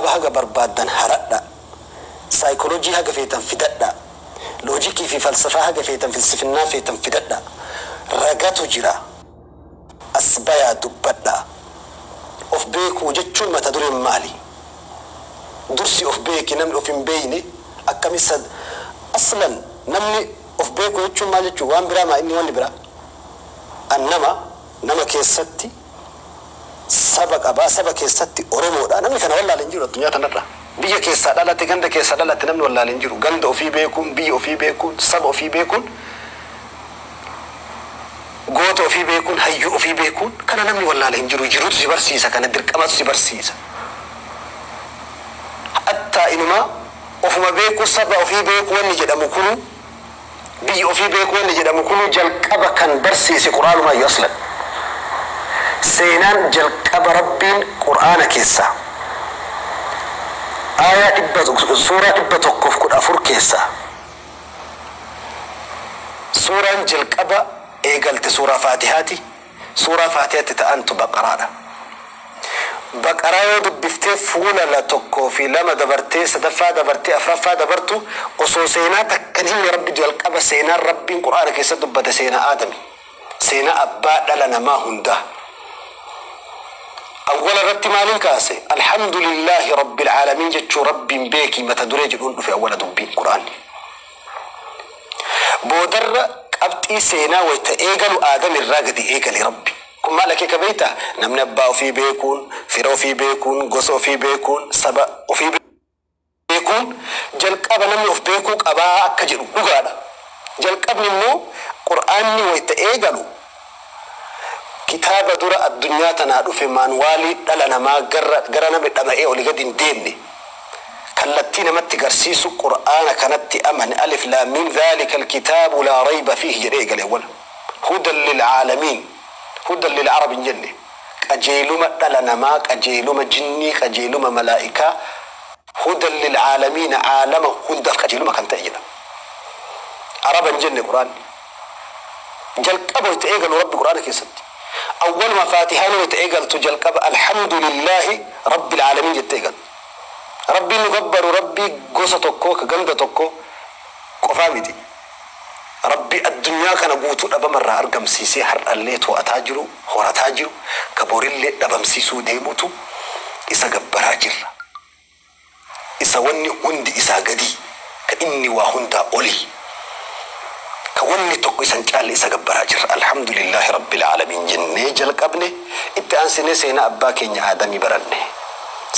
Kitaaba haga barbaaddan haradha, saayikooloojii haga feetan fidadha, loojikii fi falsafaa haga feetan, filsifinnaa feetan fidadha, ragatu jira, as bayaa dubbadha. Of beekuu jechuun mata dureen maali? Dursi of beeki. Namni of hin beeyne akkamisa? Aslan namni of beeku jechuun maal jechuu? Waan biraa maa inni wanni biraa an nama keessatti saba qabaa, saba keessatti Oromoodha. Namni kana wallaale hin jiru addunyaa tanarra. Biyya keessaa dhalate, ganda keessaa dhalate, namni wallaale hin jiru. Ganda ofii beekuun, biyya ofii beekuun, saba ofii beekuun, goota ofii beekuun, hayyuu ofii beekuun, kana namni wallaale hin jiru. Jirutu si barsiisa, kana dirqamatu si barsiisa. Hattaa inumaa ofuma beekuu, saba ofii beekuu wanni jedhamu kunu, biyya ofii beekuu wanni jedhamu kunu, jalqaba kan barsiise Qur'aanumaa. Aslan seenaan jalqaba Rabbiin Qur'aana keessaa aayaa 100, suuraa 114 keessaa suuraan jalqaba eegalte suuraa Faatihaati. Suuraa Faatihaatti ta'antu Baqaraadha. Baqaraa yoo dubbiftee fuula la 1 fi 2 dabartee, sadaffaa dabartee, afraffaa dabartu, osoo seenaa takkan hin Rabbi jalqaba seenaan Rabbiin Qur'aana keessa dubbate seenaa Aadami, seenaa abbaa dhala namaa hundaa. Awwala irratti maaliin kaase? "الحمد لله رب العالمين" jechuu, Rabbiin beekii mata duree jedhuun dhufe awwala dubbiin Qur'aanni. Boodarra qabxii seenaa wayta eegalu Aadam irraa gadi eegale Rabbi. Kun maal akeeka beektaa? Namni abbaa ofii beekuun, fira ofii beekuun, gosa ofii beekuun, saba ofii beekuun, jalqaba namni of beekuu qabaa akka jedhu dhugaadha. Jalqabni immoo Qur'aanni wayta eegalu kitaaba dura addunyaa tanaa dhufe, maanuwaalii dhala namaa gara namni dhama'ee olii gadi hin deemne kallattii namatti garsiisu Qur'aana kanatti amane. "ألف لام ميم ذلك الكتاب لا ريب فيه" jedhee eegale. Awwala "هدى للعالمين"، "هدى للعرب" hin jenne. Qajeeluma dhala namaa, qajeeluma jinnii, qajeeluma malaa'ikaa, "هدى للعالمين", caalama hundaaf qajeeluma kan ta'e jedha. Araba hin jenne Qur'aanni. Jalqaba itti eegalu Rabbi Qur'aana keessatti awwaluma Faatihaan itti eegaltu jalqaba "الحمد لله رب العالمين" jette eegaltu. Rabbiin nu gabbaru Rabbii gosa tokko ka ganda tokko qofaa miti. Rabbi addunyaa kana guutuu dhabamarraa argamsiisee har'allee to'ataa jiru, horataa jiru, ka borillee dhabamsiisuu deemutu isa gabbaraa jirra. Isa wanni hundi isaa gadii, ka inni waa hundaa olii, ka wanni tokko isan caalle isa gabbaraa jirra. "الحمد لله رب العالمين" jennee jalqabne. Itti aansinee seenaa abbaa keenya Aadamii baranne.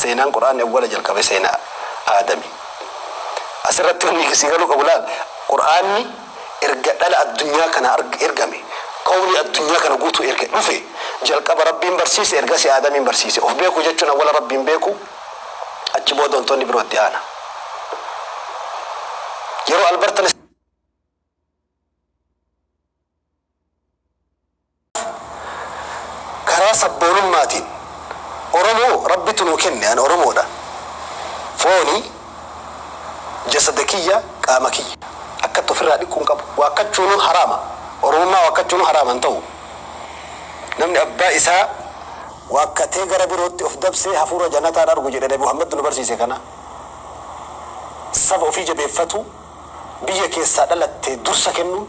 Seenaan Qur'aanni awwala jalqabe seenaa Aadami. Asirratti wanni si galuu qabu laal, Qur'aanni erga dhala addunyaa kana ergame, qawli addunyaa kana guutuu erga dhufe, jalqaba Rabbiin barsiise, ergasii Aadamiin barsiise. Of beeku jechuun awwala Rabbiin beeku, achi booda wantoonni biroo itti aana. Yeroo Albertan karaa sabboonummaatiin Oromoo Rabbitu nuu kenne, ani Oromoodha, foonii jasada kiyya, qaama kiyya akkatti ofirraa dhiquu hin qabu. Waakkachuunuu haraama. Oromummaa waakkachuunuu haraama hin ta'u. Namni abbaa isaa waakkatee gara birootti of dabsee hafuura jannataan argu jedhe Nabi Muhammad nu barsiise. Kana saba ofii jabeeffatu, biyya keessaa dhalatte dursa kennuun,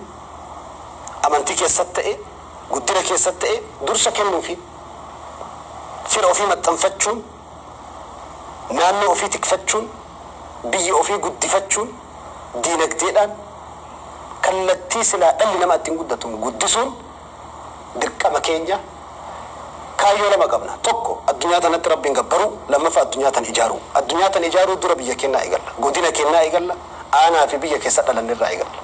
amantii keessatti ta'e, guddina keessatti ta'e dursa kennuufi, fira ofii maxxanfachuun, naannoo ofii tikfachuun, biyya ofii guddifachuun, diinagdeedhaan kallattii silaa dhalli namaa ittiin guddatu guddisuun dirqama keenya. Kaayyoo lama qabna: tokko addunyaa tanatti Rabbiin gabbaruu, lammaffaa addunyaa tan ijaaruu. Addunyaa tan ijaaruu dura biyya kennaa eegalla, godina kennaa eegalla, aanaa fi biyya keessa dhalannirraa eegalla.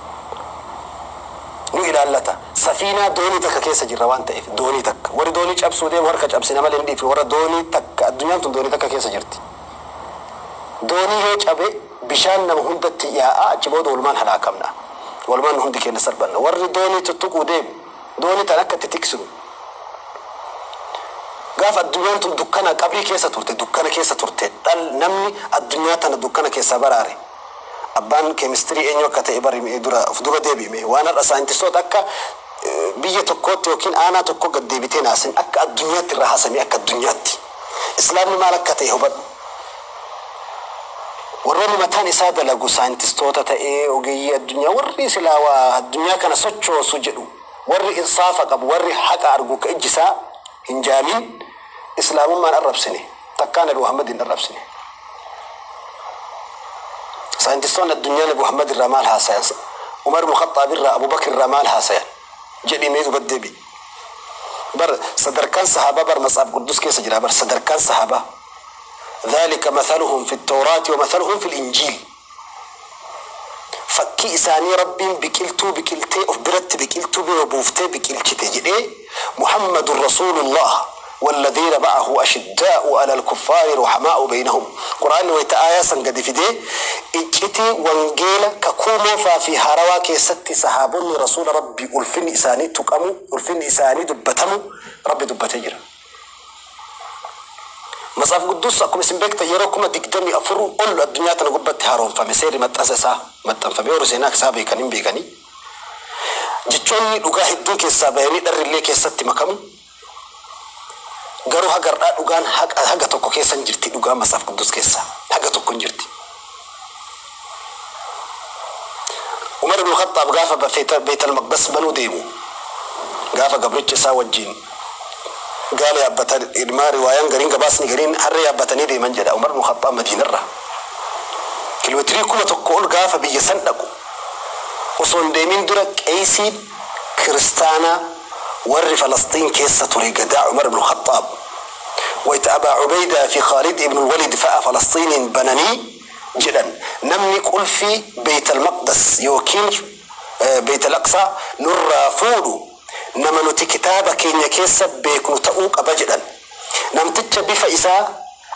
Nu ilaallata. Safiinaa doonii takka keessa jirra waan ta'eef, doonii takka warri doonii cabsuu deemu harka cabsina malee hin dhiifne. Warra doonii takka, addunyaan tun doonii takka keessa jirti. Doonii yoo cabe bishaan nama hundatti yaa'aa, achi booda walumaan halaakamna, walumaan hundi keenya salphanna. Warri doonii tuttuquu deemu doonii tan akka itti tiksinu. Gaafa addunyaan tun dukkana qabrii keessa turte, dukkana keessa turte, dhal namni addunyaa tana dukkana keessaa baraare abbaan keemistirii eenyu akka ta'e bari dura of dura deebi'ime. Waan har'a saayintistoota akka biyya tokkootti yookiin aanaa tokko gad deebitee naasin, akka addunyaatti irraa haasame, akka addunyaatti Islaamni maal akka ta'e hubadhu. Warroonni mataan isaa dalagu saayintistoota ta'ee ogeeyyii addunyaa warri silaa waa addunyaa kana sochoosu jedhu warri insaafa qabu warri haqa argu ka ijji isaa hin jaamin islaamummaan arrabsine takkaa Nabi Muhammad hin arrabsine. Saayintistoonni addunyaa Nabi Muhammad irraa maal haasayan? Umar ibn Khattaab irraa Abu Bakr irraa maal haasayan? Jedhii mee dubat deebi. Bar sadarkaan sahaabaa bar matsaaf quddus keessa jira bar sadarkaan sahaabaa. ذلك مثلهم في التوراة ومثلهم في الإنجيل. Fakkii isaanii Rabbiin biqiltuu biqiltee of biratti biqiltuu bira buuftee biqilchite jedhee Muhammadun Rasuulullah والذين معه أشداء على الكفار رحماء بينهم. قرآن ويتا آية سنقد فيدي إجتي وانجيلا ككومو ففي هروا كيستي صحابون رسول ربي ألفين إساني تقامو ألفين إساني دبتمو ربي دبتجر. Matsaaf Quddus akkuma isin beektan yeroo 24,000 ol addunyaa tana gubbatti haaromfame seerri maxxansa isaa maxxanfame yeroo seenaa isaa beekan hin beekanii. Jechoonni dhugaa hedduun keessaa bahanii dharrillee keessatti makamu. Garuu haga har'aa dhugaan haga tokko keessa hin jirti dhugaan Matsaaf Quddus keessa haga tokko hin jirti. Umar ibn Khattaab gaafa Beetal Maqdas banuu deemu gaafa gabricha isaa wajjin gaala yaabbatan ilmaa riwaayaan gariin gabaasni gariin harree yaabbatanii deeman jedha Umar ibn Khattaab Madiinarra. Kiiloomeetirii 1000 ol gaafa biyya san dhaqu osoo hin deemin dura qeesiin kiristaanaa warri Falastiin keessa ture gadaa Umar ibn Khattaab. Wayita Abaa Ubeydaa fi Khaalid ibn Walid fa'a Falastiiniin bananii jedhan namni qulfii Beetal Maqdas yookiin Beetal Aqsaa nurraa fuudhu nama nuti kitaaba keenya keessa beeknu ta'uu qaba jedhan. Namticha bifa isaa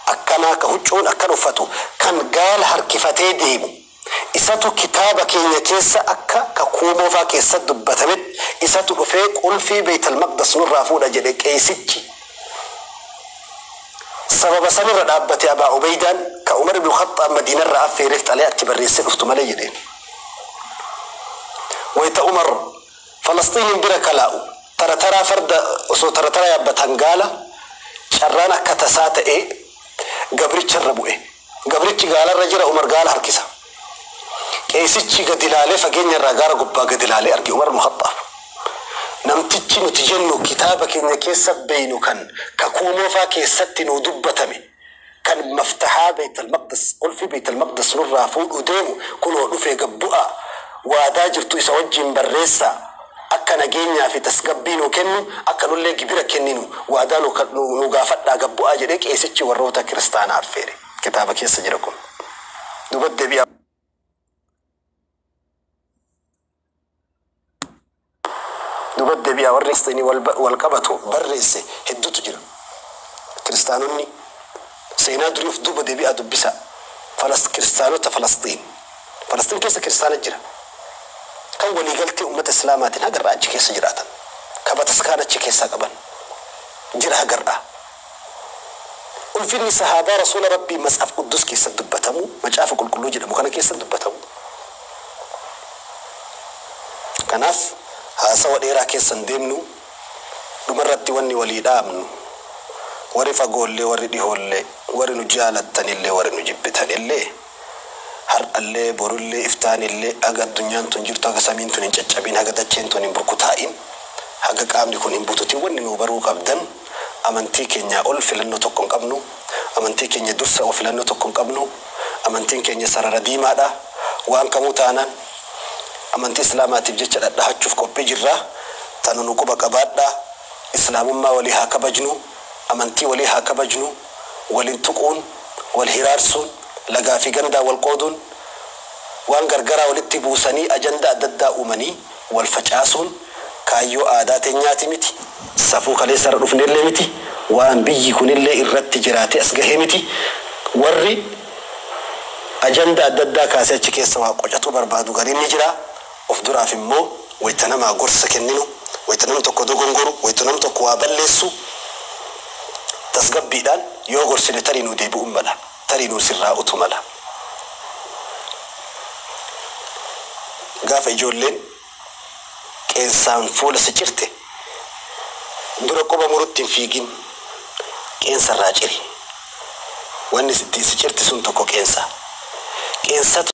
akkanaa ka huccuun akkan uffatu kan gaala harkifatee deemu isatu kitaaba keenya keessa akka kakuu moofaa keessa dubbatametti isatu dhufee qulfii Beetal Maqdas nurraa fuudha jedhe qeesichi. Sababa sanirra dhaabbate Abaa Ubeydaan ka Umar ibn Khattaab Madiinarraa affeereef xalee achi barreessee dhuftu malee jedheen. Wayita Umar Falastiiniin bira kalaa'u tarataraa farda osoo tarataraa yaabbatan gaala carraan akka tasaa ta'ee gabricha irra bu'e. Gabrichi gaalarra jira Umar gaala harkisa. Qeesichi gadi ilaalee fageenya irraa gaara gubbaa gadi ilaalee arge Umar ibn Khattaab. Namtichi nuti jennu kitaaba keenya keessa beeynu kan kakuu moofaa keessatti nuu dubbatame kan maftahaa Beetal Maqdas qulfii Beetal Maqdas nurraa fuudhuu deemu kunoo dhufee gabbu'a waadaa jirtu isa wajjin barreessaa akka nageenyaa fi tasgabbii nuu kennu akka nullee gibira kenninu waadaa nu gaafadhaa gabbu'aa jedhee qeesichi warroota kiristaanaa affeere kitaaba keessa jira kun. Dubat deebi'aa. Dubat deebi'aa warri Filisxiinii wal qabatu barreesse hedduutu jira. Kiristaanonni seenaa durii of duuba deebi'aa dubbisaa. Kiristaanota Falasxiin. Falasxiin keessa kiristaana jira. Kan waliigaltee uummata Islaamaatiin hagarraa achi keessa jiraatan. Ka bataskaana achi keessaa qaban. Jira hagarraa. Ulfinni sahaabaa Rasuula Rabbii Matsaaf Quddus keessa dubbatamu, Macaafa Qulqulluu jedhamu kana keessa dubbatamu. Kanaaf haasawa dheeraa keessa hin deemnu dhumarratti wanni walii dhaabnu warri fagoollee warri dhihoollee warri nu jaalattanillee warri nu jibbitanillee har'allee borullee iftaanillee haga addunyaan tun jirtu haga samiin tun hin caccabin haga dacheen tun hin burkutaa'in haga qaamni kun hin bututin wanni nu baruu qabdan amantii keenyaa ol filannoo tokko hin qabnu amantii keenya dursa ol filannoo tokko hin qabnu amantiin keenya sarara diimaadha waan kamuu taanaan amantii islaamaatiif jecha dhadhahachuuf qophii jirra tanu nu quba qabaadha islaamummaa walii haa kabajnu amantii walii haa kabajnu waliin tuquun wal hiraarsuun lagaa fi gandaa wal qooduun waan gargaraa walitti buusanii ajandaa adda addaa uumanii wal facaasuun kaayyoo aadaa teenyaati miti safuu kaleessa irra dhufnellee miti waan biyyi kunillee irratti jiraatee as gahee miti warri ajanda adda addaa kaasee achi keessa waa qocatuu barbaadu gariin ni jira. Of duraaf immoo wayita namaa gorsa kenninu wayita namni tokko dogongoru wayita namni tokko waa balleessu tasgabbiidhaan yoo gorsine tarii nuu deebi'uun mala tarii nuu sirraa utu mala. Gaafa ijoolleen qeensaan fuula si cirte dura quba murutti hin fiigin qeensarraa ciri wanni ittiin si cirte sun tokko qeensa. Qeensatu.